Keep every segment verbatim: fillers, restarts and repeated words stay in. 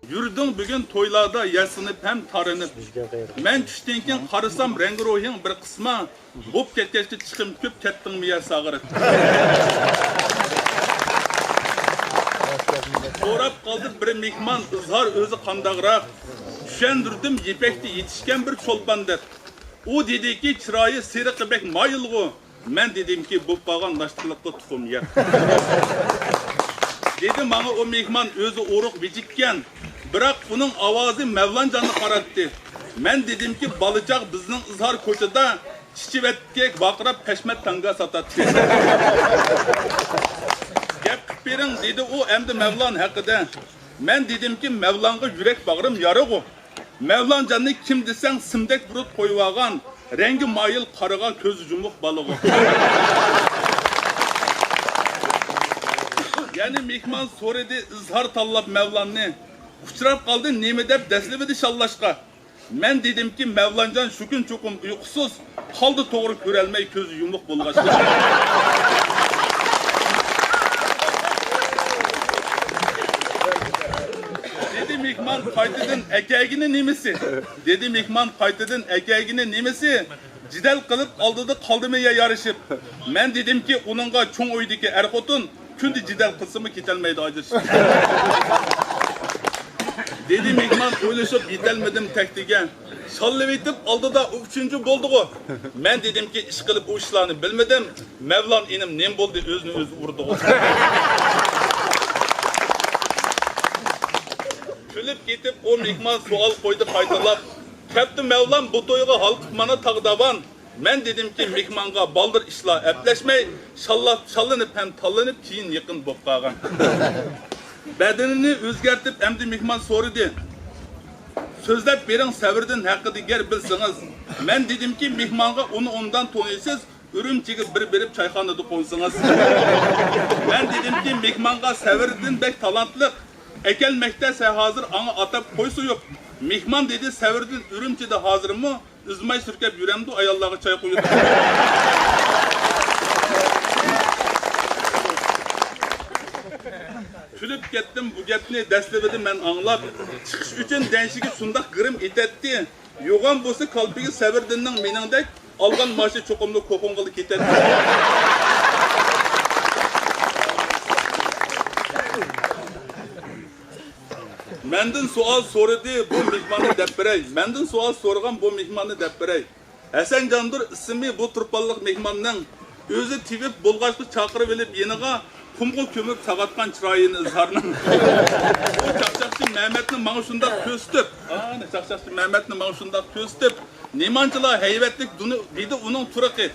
يۈردۈڭ بۈگۈن تويلاردا ياسىنىپ ھەم تارىنىپ. مەن چۈشتىن كېيىن قارىسام، رەڭگى روھىڭ بىر قىسما. بوپ كەتكەچكە چىقىم كۆپ، كەتتىڭمۇ يا ساغىرىپ؟ سوراپ قالدى بىر مېھمان، ئىزھار ئۆزى قانداقراق؟ چۈشەندۈردۈم، يىپەكتە يېتىشكەن بىر چولپان دەپ. ئۇ دېدىكى، چىرايى سېرىققا بەك مايىلغۇ. مەن دېدىمكى، بوپ قالغان ناشتىلىققا تۇخۇم يەپ. دېدى ماڭا ئۇ مېھمان، ئۆزى ئورۇق ۋىجىككەن. بىراق ئۇنىڭ ئاۋازى مەۋلانجاننى قاراتتى. مەن دېدىمكى، بالىچاغ بىزنىڭ ئىزھار كوچىدا چىچىۋەتكەك ۋارقىراپ پەشمەت تاڭگا ساتاتتى. گەپ قىپ بېرىڭ، دېدى ئۇ ئەمدى مەۋلان ھەققىدە. مەن دېدىمكى، مەۋلانغا يۈرەك باغرىم يارىغۇ. مەۋلانجاننى كىم دېسەڭ، سىمدەك بۇرۇت قويۇۋالغان، رەڭگى مايىل قارىغا كۆز يۇمۇق بالىغۇ. يەنە مېھمان سورىدى ئىزھار تاللاپ مەۋلاننى. ئۇچراپ قالدى نېمە دەپ دەسلىۋىدى شاللاشقا. مەن دېدىمكى، مەۋلانجان شۇ كۈن چوقۇم ئۇيقۇسىز قالدى، توغرا كۆرەلمەي كۆزى يۇمۇق بولغاچقا. دېدى مېھمان قايتىدىن، ئەكەگىنى نېمىسى؟ دېدى مېھمان قايتىدىن، ئەكەگىنى نېمىسى؟ جېدەل قىلىپ ئالدىدا قالدىمۇ يا يارىشىپ؟ مەن دېدىمكى، ئۇنىڭغا چوڭ ئۆيدىكى ئەر خوتۇن كۈندە جېدەل قىلسىمۇ كېتەلمەيدۇ ئاجرىشىپ. دېدى مېھمان ئويلىشىپ يېتەلمىدىم تەكتىگە. شاللىۋېتىپ ئالدىدا ئۇ ئۈچىنچى بولدىغۇ. مەن دېدىمكى، ئىشقىلىپ ئۇ ئىشلارنى بىلمىدىم. مەۋلان ئىنىم نېمە بولدى، ئۆزىنى ئۆزى ئۇردىغۇ. كۈلۈپ كېتىپ ئۇ مېھمان سوئال قويدى قايتىلاپ. كەپتۇ مەۋلان بۇ تويغا ھالقىپ مانا تاغ داۋان. مەن دېدىمكى، مېھمانغا بالدۇر ئىشلار ئەپلەشمەي، شاللاپ، شاللىنىپ ھەم تاللىنىپ كېيىن يېقىن بوپ قالغان. بەدىنىنى ئۆزگەرتىپ ئەمدى مېھمان سورىدى. سۆزلەپ بېرىڭ سەۋرىدىن ھەققىدە گەر بىلسىڭىز. مەن دېدىمكى، مېھمانغا ئۇنى ئوبدان تونۇيسىز، ئۈرۈمچىگە بىر بېرىپ چايخانىدا قونسىڭىز. مەن دېدىمكى، مېھمانغا سەۋرىدىن بەك تالانتلىق. ئەكەلمەكتە سەن ھازىر ئاڭا ئاتاپ قوي سويۇپ. مېھمان دېدى، سەۋرىدىن ئۈرۈمچىدە ھازىرمۇ ئۈزماي سۈركەپ يۈرەمدۇ ئاياللارغا چاي قۇيۇپ؟ كۈلۈپ كەتتىم بۇ گەپنى دەسلىۋىدە مەن ئاڭلاپ. چىقىش ئۈچۈن دەنشىگە شۇنداق گىرىم ئېتەتتى. يوغان بولسا كالپىكى سەۋرىدىننىڭ مېنىڭدەك، ئالغان مائاشى چوقۇملا كوپۇڭغىلا كېتەتتى. مەندىن سوئال سورىدى بۇ مېھماننى دەپ بېرەي. مەندىن سوئال سورىغان بۇ مېھماننى دەپ بېرەي. ھەسەنجاندۇر ئىسمى بۇ تۇرپانلىق مېھماننىڭ. ئۆزى تېۋىپ بولغاچقا چاقىرىۋېلىپ يېنىغا، قۇمغا كۆمۈپ ساغاتقان چىرايىنى ئىزھارنىڭ. ئۇ چاقچاقچى مەمەتنى ماڭا شۇنداق كۆرسىتىپ، ئانا چاقچاقچى مەمەتنى ماڭا شۇنداق كۆرسىتىپ، نېمانچىلا ھەيۋەتلىك دۇنى-، دېدى ئۇنىڭ تۇرقى.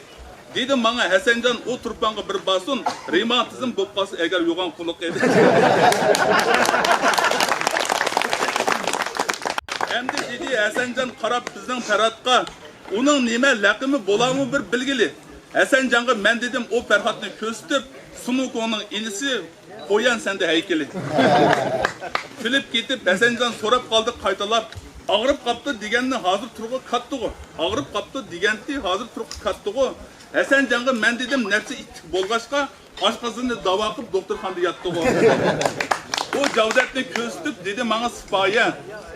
دېدى ماڭا ھەسەنجان ئۇ تۇرپانغا بىر بارسۇن، رېماتىزم بولۇپ قالسا ئەگەر يوغان قۇلىقى. ئەمدى دېدى ھەسەنجان قاراپ بىزنىڭ پەرھاتقا، ئۇنىڭ نېمە لەقىمى بولارمۇ بىر بىلگىلى. ھەسەنجانغا مەن دېدىم ئۇ پەرھاتنى كۆرسىتىپ، سۇمۇكوڭنىڭ ئىنىسى قويان سەندە ھەيكىلى. كۈلۈپ كېتىپ ھەسەنجان سوراپ قالدى قايتىلاپ، ئاغرىپ قاپتۇ دېگەننى ھازىر تۇرقى كاتتىغۇ. ئاغرىپ قاپتۇ دېگەنتى ھازىر تۇرقى كاتتىغۇ. ھەسەنجانغا مەن دېدىم نەپسى ئىتتىك بولغاچقا، ئاشقازىنىنى داۋا قىلىپ دوختۇرخانىدا ياتتىغۇ. ئۇ جاۋزەتنى كۆرسىتىپ دېدى ماڭا سىپايە،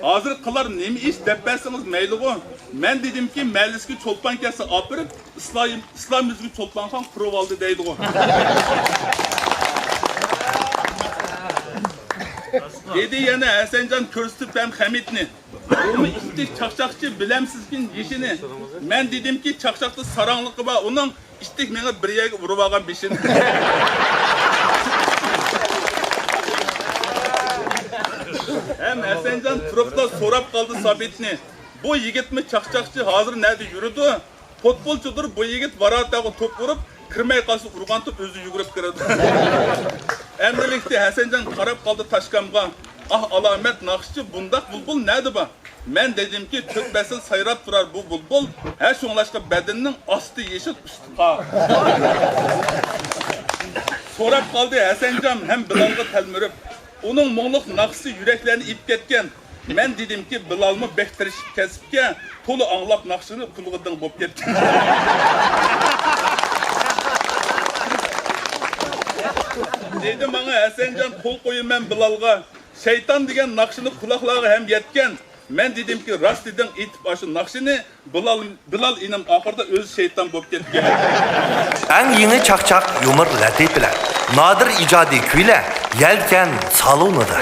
ھازىر قىلار نېمە ئىش دەپ بەرسىڭىز مەيلىغۇ. مەن دېدىمكى مەلىسكە چولپان كەلسە ئاپىرىپ، ئىسلام، ئىسلام يۈزىگە چولپانخان قۇرۇۋالدى دەيدىغۇ. دېدى يەنە ھەسەنجان كۆرسىتىپ ھەم خەمىتنى. ئۇمۇ ئىتتىك چاقچاقچى بىلەمسىزكىن يېشىنى. مەن دېدىمكى چاقچاقتا ساراڭلىقى بار ئۇنىڭ، ئىتتىك مېڭىپ بىر يەرگە ئۇرۇۋالغان بېشىنى. ھەم ھەسەنجان تۇرۇپلا سوراپ قالدى سابىتنى. بۇ يىگىتمۇ چاقچاقچى ھازىر نەدە يۈرىدۇ؟ پوتبولچىدۇر بۇ يىگىت ۋاراتاغا توپ ئۇرۇپ، كىرمەي قالسا ئۇرغانتىپ ئۆزى يۈگۈرۈپ كىرىدۇ. ئەمدىلىكتە ھەسەنجان قاراپ قالدى تاشكامغا. ئاھ ئالامەت ناخشىچى بۇنداق بۇلبۇل نەدە بار؟ مەن دېدىمكى، تۆت پەسىل سايراپ تۇرار بۇ بۇلبۇل، ھە شۇڭلاشقا بەدىنىنىڭ ئاستى يېشىل ئۈستى قار. سوراپ قالدى ھەسەنجان ھەم بىلالغا تەلمۈرۈپ. ئۇنىڭ مۇڭلۇق ناخشىسى يۈرەكلەرنى ئېلىپ كەتكەن. مەن دېدىمكى، بىلالمۇ بەك تىرىشىپ كەسىپكەن، تولا ئاڭلاپ ناخشىنى قۇلىقى دىڭ بوپ كەتكەن. دېدى ماڭا ھەسەنجان، قول قويىمەن بىلالغا. شەيتان دېگەن ناخشىنى قۇلاقلارغا ھەم يەتكەن. مەن دېدىمكى، راست دېدىڭ، ئېيتىپ ئاشۇ ناخشىنى. بىلال، بىلال ئىنىم ئاخىرىدا ئۆزى شەيتان بولۇپ كەتكەن. ئەڭ يېڭى چاقچاق يۇمۇر لەتىپىلەر، نادىر ئىجادىي كۈيلەر يەلكەن سالونىدا.